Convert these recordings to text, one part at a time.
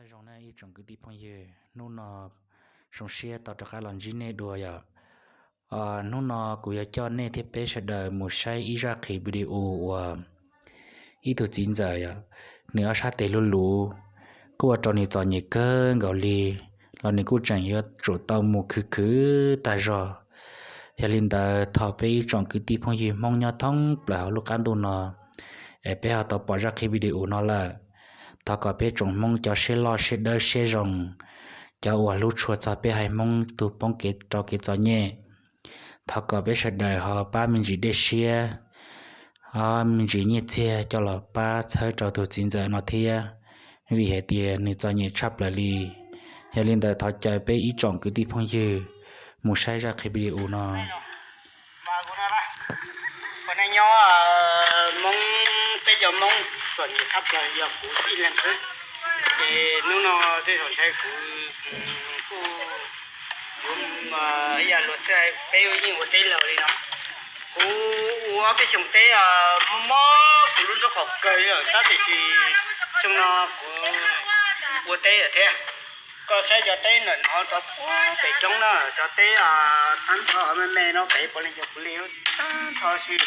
Nyob zoo nej ib tsoom kwv tij phooj ywg, hnub no zoo siab tau rov qab los ntsib nej dua yom. Hnub no kuv yuav coj nej thiab peb sawv daws mus saib ib zaj qhia video uas ib tug txiv ntxawm yom, nws ob sab tes luv luv, kuj ua rau nws txom nyem kawg nkaus li, los nws kuj tseem yuav tsum tau mus khwv khwv tag zog. Yog li ntawd thov peb ib tsoom kwv tij phooj ywg Hmoob nyob thoob plaws hauv lub qab ntuj no, es peb ho tau pom zaj qhia video no lawm, thov kom peb tsoom Hmoob cov siab loj siab dawb siab zoo, cov uas hlub tshua txog peb haiv Hmoob tug poob kev rau kev txom nyem, thov kom peb sawv daws ho pab me ntsis dej siab, ho me ntsis nyiaj txiag coj los pab txhawb rau tug txiv ntxawm no thiab, vim hais tias nws txom nyem tshaj plaws li. Yog li ntawd thov caw peb ib tsoom kwv tij phooj ywg mus saib zaj qhia video no. Ua neej nyob Hmoob, peb cov Hmoob txom nyem tshaj plaws yog kuv tib leeg xwb. Ces hnub no tej zaum ntshai kuv kuj yuav ib yam luag xwb, peb yeej ua teb laus li no. Kuv ua ob peb xyoos teb mob mob kuv lub nraub qaum kawg li lawm, tab tiam sis xyoo no kuv ua teb lawm thiab. Koj saib cov teb ntawm no rau pem roob na, cov teb tag nrho me me no pem puav leej yog kuv li tag nrho xwb.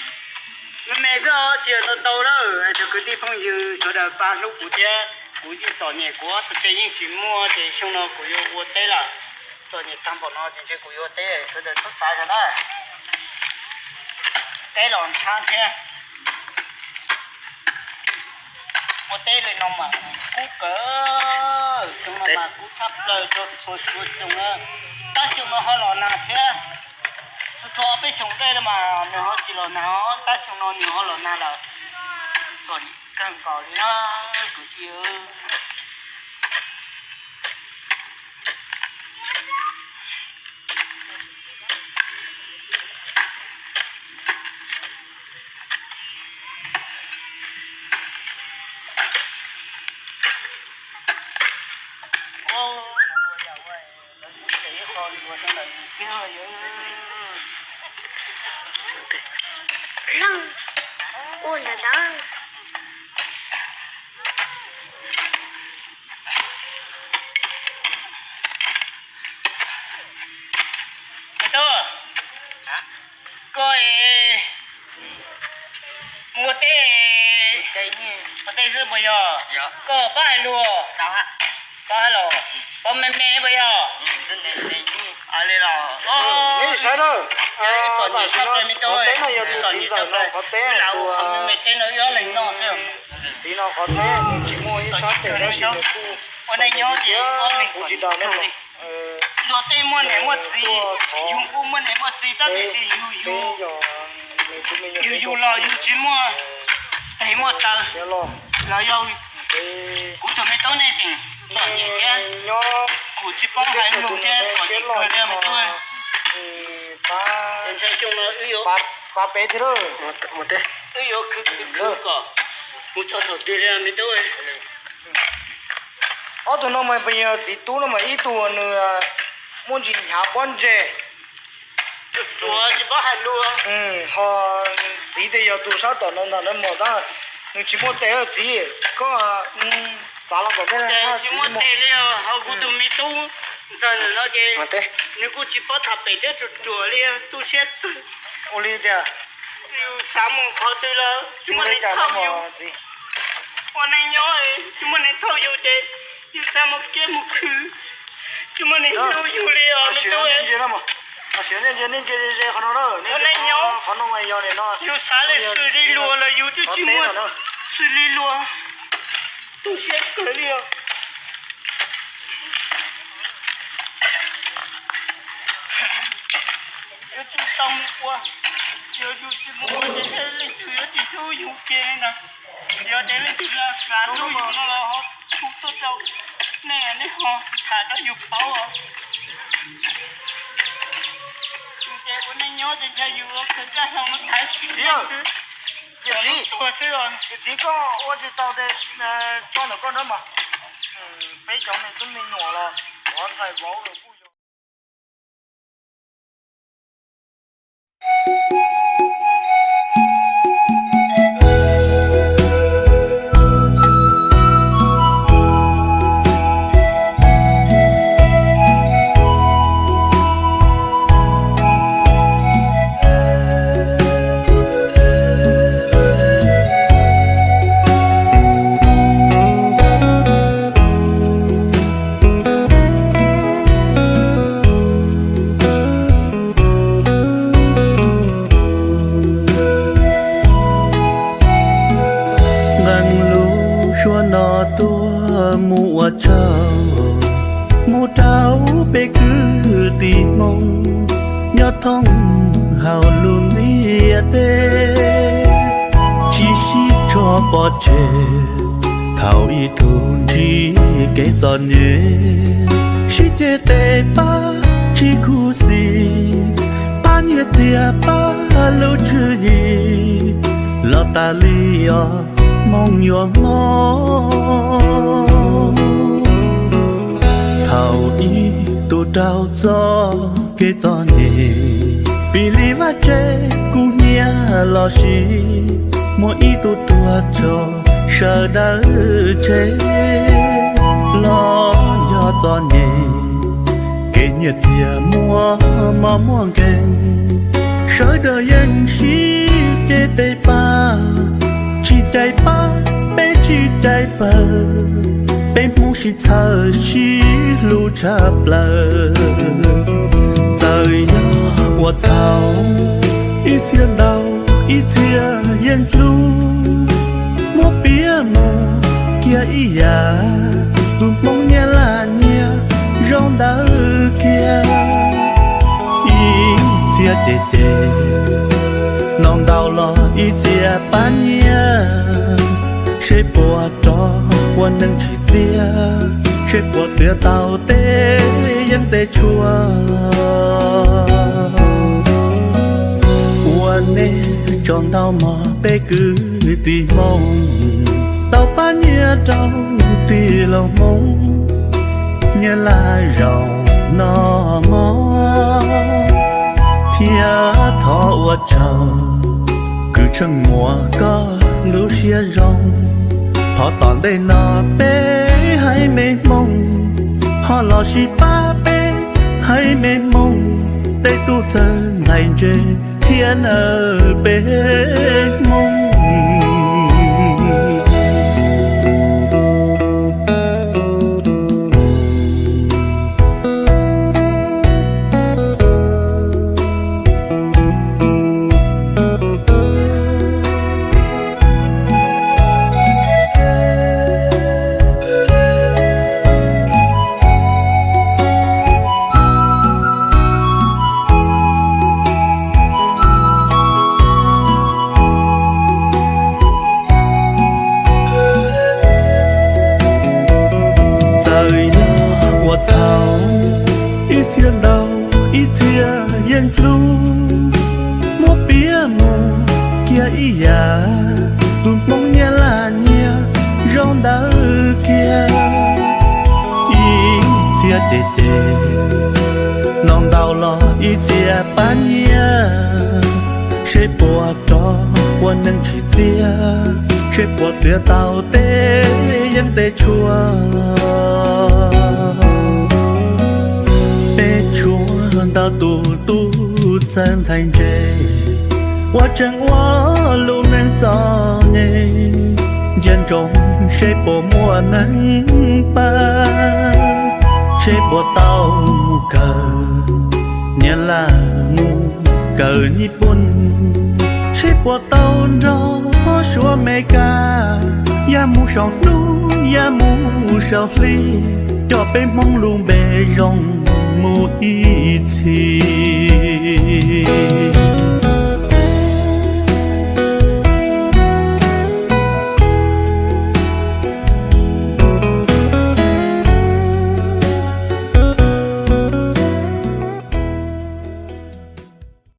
Me me xwb os, tsis yog ntau ntau na. Cov kwv tij phooj ywg sawv daws pab hlub kuv thiab, kuv yeej txom nyem, kuv ob txhais tes yeej tsis muaj, ces xyoo no kuv yuav ua teb lawm. Txom nyem tag npaum no ces ntshe kuv yuav ua teb, sawv daws txhob xav zog na. Teb los ntshab thiab. Ua teb li no mas kub kawg, xyoo no mas kub tshaj plaws rau txhua txhua xyoo na. Tab xyoo no ho los nag thiab. Txhua txhua ob peb xyoos ntej no mas nws ho tsis los nag, tab xyoo no nws ho los nag lawm. Txom nyem kawg nkaus li na kwv tij. Leej ua ntawd ntawd. Tub, koj mus ua teb, ua teb xwb puas yog? Koj paub hais lus? Paub hais los, paub me me puas yog? Li los, ib txom nyem tshaj plaws me tub, ib txom nyem tshaj plaws, wb lam ua qhov me me teb no wb ob leeg noj xwb. Tiv no qhov teb nws tsis muaj ib sab tes tab sis nws kuj ua neej nyob ces ob leeg kuv tsis dag nej li. Luag tej muaj niam muaj txiv, yus kuj muaj niam muaj txiv tab sis yus, yus, yus los yus tsis muaj tes muaj taw los yog kuv tus me tub nej tseem txom nyem thiab, kuv tsis paub hais lus thiab txom nyem kawg li me tub. Ntshai xyoo no wb yuav, wb yuav khwv khwv kom mus txog thaum twg li me tub. Ob tug no mas puas yog txiv tub no mas ib tug nws muaj ntsis hnyav pob ntseg, tsis paub hais lus, ho txiv tias yog tus sab tom no ntag na mog, tab nws tsis muaj tes txiv, koj txav los kom tsis muaj tes li os. Ho kuv tus me tub ntxawg ntawm no ces nws kuj tsis paub tham pem thiab, ruam ruam li, tu siab kawg. Ua li tias yus xav mus qhov twg los tsis muaj neeg thauj yus. Ua neej nyob tsis muaj neeg thauj yus ces yus xav mus kiab mus khwv tsis muaj neeg hlub yus li os me tub. Ua neej nyob yus xav li xws li luag los yus twb tsis muaj xws li luag, tu siab kawg li os. Yuav tsum tau mus ua, yog yus tsis mus ua ces leej twg yuav tsis hlub yus kiag li ntag. Yog tias leej twg xav hlub yus no los ho tshub tuaj rau nej, nej ho tham rau yus paub os. Yus ces ua neej nyob ces ntshe yus ua kawg txaj hlau no thaiv sim neej xwb. Yus tuag xwb os. Yus txiv, koj ua tsis tau tes tso ntawm koj na mas. Peb cov me tub me nyuam los ov ntxhais vauv los kuj yog mus ua tsaug, mus rau peb kwv tij Hmoob nyob thoob hauv lub ntiaj teb, tsis sib tsho pov tseg thaum ib tug ntsib kev txom nyem, sib ceg tes pab tsis khuv xim, pab nyiaj txiag pab lub tswv yim, los tas li os Hmoob yuav mob. Thaum ib tug raug txoj kev txom nyem, piv li vaj tse kub hnyiab los sis muaj ib tug tuag tsaug sawv daws tseg, los yog txom nyem kev nyiaj txiag muaj mob muaj nkeeg, sawv daws yeej sib ceg tes pab, tsis cais pab peb tsis cais pawg, peb Hmoob sib txhawj sib hlub tshaj plaws. Txawm yog ua txhaum ib txhia ntau ib txhia yeej hlub, muab piav mus kiag ib yam, tus Hmoob nyias laj nyias zoo ntawd kiag. Ib txhia cem cem, no ntau los ib txhia pab nyiaj, seb puas rov ua neeg tsim txiaj, seb puas txiav tau tej yeeb tej tshuaj. Ua nej tsaug ntau mog peb kwv tij Hmoob, tau pab nyiaj rau tij laug Hmoob, nyias laj zaum noj mov, thiab thov ua tsaug kwv Tsheej Muas koj lub siab zoo. Thov tom ntej no peb haiv me Hmoob ho los sib pab peb haiv me Hmoob, tej tub txawg ntxhais ntse thiab nawb peb Hmoob. Txawm yog ua txhaum ib txhia ntau ib txhia yeej hlub, muab piav mus kiag ib yam, tus Hmoob nyias laj nyias zoo ntawd kiag. Ib txhia cem cem, no ntau los ib txhia pab nyiaj, seb puas rov ua neeg tsim txiaj, seb puas txiav tau tej yeeb tej tshuaj. Peb tshuav ntau tus tub txawg ntxhais ntse uas tseem ua lub neej txom nyem, ntsia ntsoov seb puas muaj neeg pab, seb puas tau mus kawm Nyab Laj, mus kawm Nyij Pooj, seb puas tau nrog Suav Mes Kas, yam mus saum hnub yam mus saum hli, coj peb Hmoob lub npe zoo mus ib txhis.